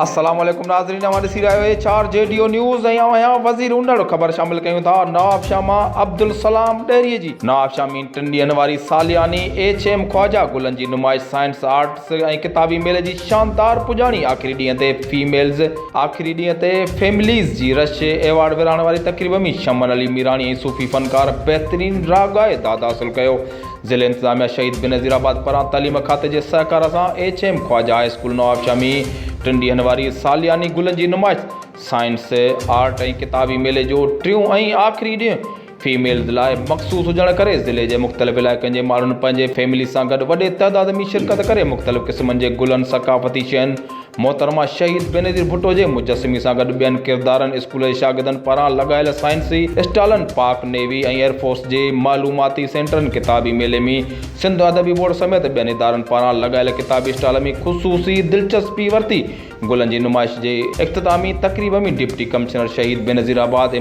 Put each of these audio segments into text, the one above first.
السلام عليڪم ناظرين اوهان ڏسي رهيا آهيو H R G D O news ۽ آئون آهيان وزير انڙ خبر شامل ڪيون ٿا نوابشاهه مان عبدالسلام ڏهري جي نوابشاهه ۾ ٽن ڏينهن واري سالياني ايڇ ايم خواجه گلن جي نمائش سائنس آرٽس ۽ ڪتابي ميلي جي شاندار پڄاڻي آخري ڏينهن تي فيميلز آخري ڏينهن تي فيمليز جي رش ايوارڊ ورهائڻ واري تقريب ۾ شمن علي ميراڻي ۽ صوفي فنڪار بهترين راڳ ڳائي داد حاصل ڪيو ضلعي انتظاميا شهيد بينظير آباد پاران تعليم کاتي جي سهڪار سان H M Khawaja high school Nawabshah ۾ ٽن ڏينهن واري سالياني گلن جي نمائش، سائنس، آرٽ ۽ ڪتابي ميلي جو ٽيون ۽ آخري ڏينهن فيميلز لاء مخصوص هجڻ ڪري ضلعي جي مختلف علائقن جي ماڻهن پنهنجي فيملي سان گڏ وڏي تعداد ۾ شرڪت ڪري مختلف قسمن جي گلن، ثقافتي شين، محترمه شهيد بينظير ڀٽو جي مجسمي سان گڏ ٻين ڪردارن، اسڪول جي شاگردن پاران لڳايل سائنسي اسٽالن، پاڪ نيوي ۽ ايئرفورس جي معلوماتي سينٽرن، ڪتابي ميلي ۾ سنڌ ادبي بورڊ سميت ٻين ادارن پاران لڳايل ڪتابي اسٽال ۾ خصوصي دلچسپي ورتي. گلن جي نمائش جي اختتامي تقريب ۾ deputy commissioner Shaheed Benazirabad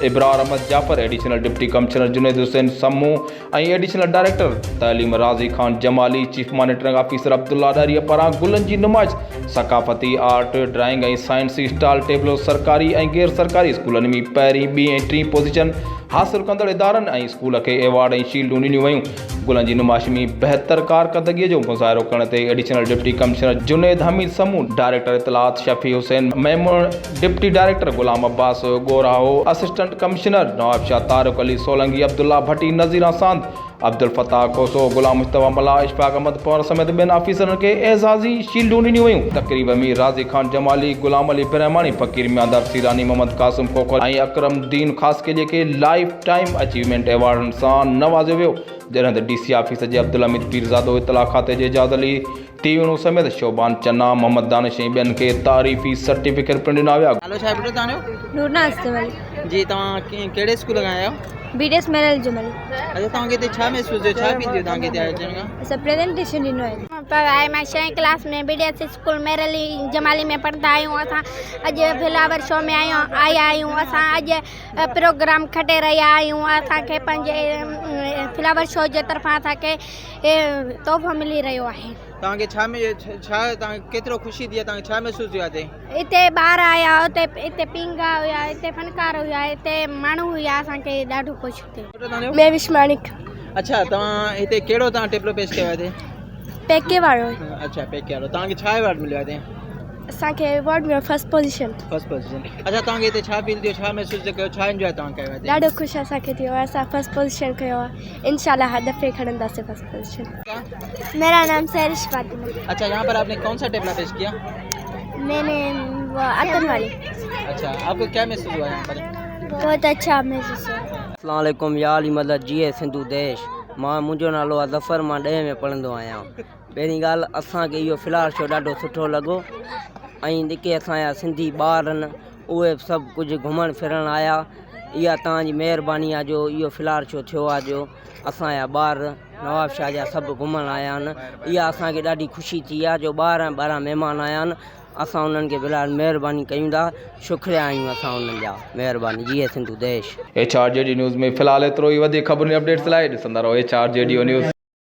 Ibrar Ahmed Jafar, additional deputy commissioner Junaid Hussain Samoon ۽ additional director تعليم Razi Khan Jamali, chief monitoring officer Abdullah Dahri پاران گلن جي نمائش، ثقافتي، آرٽ، ڊرائنگ ۽ سائنسي اسٽال ٽيبلو سرڪاري ۽ غير سرڪاري اسڪولن ۾ پهرين، ٻي ۽ ٽين پوزيشن حاصل ڪندڙ ادارن ۽ اسڪول کي ايوارڊ ۽ شيلڊون ڏنيون ويون. گلن جي نمائش ۾ بهتر ڪارڪردگي جو مظاهرو ڪرڻ تي additional deputy commissioner Junaid Hameed Samoon, director اطلاعات Shafi Hussain Memon, deputy director Ghulam Abbas Goraho, assistant commissioner Nawabshah Tariq Ali Solangi, Abdullah Bhatti, Nazira Sand, Abdul Fattah Khoso, Ghulam Mustafa Mallah, Ashfaq Ahmed Panhwar سميت ٻين آفيسرن کي اعزازي شيلڊون ڏنيون ويون. تقريب ۾ راضي خان جمالي، غلام علي برهماڻي، فقير مياندار سيراني، محمد قاسم کوکر ۽ اڪرم الدين خاصخيلي کي لائيف ٽائيم اچيومينٽ ايوارڊن سان نوازيو ويو، جڏهن ته ڊي سي آفيس جي عبدالحميد پيرزادو، اطلاع کاتي جي اعجاز علي تيوڻو سميت شعبان چنا، محمد دانش ۽ ٻين کي تعريفي سرٽيفڪيٽ پڻ ڏنا ويا. نالو ڇا آهي پٽ توهان جو؟ نورناز جمالي. جي توهان ڪهڙي اسڪول کان آيا آهيو؟ بي ڊي ايس ميرل جمالي. اچا توهان کي هتي ڇا محسوس ٿيو ڇا فيل ٿيو توهان کي هتي اچڻ کان؟ اسان پريزنٽيشن ڏنو آهي. پر مان ڇهين class ۾ B D S school Merali Jamali ۾ پڙهندا آهيون اسان اڄ فلاور شو ۾ آيا آهيون اسان اڄ پروگرام کٽي رهيا آهيون اسان کي پنهنجي فلاور شو جي طرفان اسان کي تحفو ملي رهيو آهي. توهان کي ڇا ڇا توهان کي ڪيترو خوشي ٿي آهي توهان کي ڇا محسوس ٿيو آهي هتي؟ اتي ٻار آيا اتي اتي پينگها هيا اتي فنڪار هيا اتي ماڻهو هيا اسان کي ڏاڍو خوش ٿيو. مهوش ماڻڪ. اڇا توهان هتي ڪهڙو توهان ٽيبلو پيش ڪيو آهي هتي؟ پيڪي وارو. اڇا پيڪي وارو توهان کي ڇا ايوارڊ مليو آهي هتي؟ اسان کي ايوارڊ مليو فرسٽ پوزيشن. فرسٽ پوزيشن اڇا توهان کي هتي ڇا فيل ٿيو ڇا محسوس ڪيو ڇا انجواء توهان ڪيو هتي؟ ڏاڍو خوش اسان کي ٿيو آهي اسان فرسٽ پوزيشن کنيو آهي انشاء الله هر دفعي کڻنداسين فرسٽ پوزيشن. ميرا نام سحرش فاطمه. اڇا يهان پر آپ ني ڪون سا ٽيبلا پيش ڪيا؟ مين ني وہ عطر والي. اڇا آپ کو ڪيا محسوس هوا يهان پر؟ بهت اڇا محسوس هوا. اسلام عليڪم يا علي مدد جيئي سنڌو ديش مان منهنجو نالو آ ظفر مان ڏهين ۾ پڙهندو آهيان پهرين ڳالهه اسان کي اهو فلاور شو ڏاڍو سٺو لڳو ۽ جيڪي اسان جا سنڌي ٻار آهن اهي به سڀ ڪجهه گهمڻ ڦرڻ آيا اها توهان جي مهرباني آهي جو اهو فلاور شو ٿيو آهي جو اسان جا ٻار نوابشاهه جا سڀ گهمڻ آيا آهن اها اسان کي ڏاڍي خوشي ٿي آهي جو ٻاهران ٻاهران مهمان آيا آهن اسان انهن کي بلال مهرباني ڪيون ٿا شڪريا آهيون اسان انهن جا مهرباني جيئي Sindhu Desh. H R G D news ۾ في الحال ايترو ئي وڌيڪ خبرن ۽ اپڊيٽس لاء ڏسندا رهو H R G D news.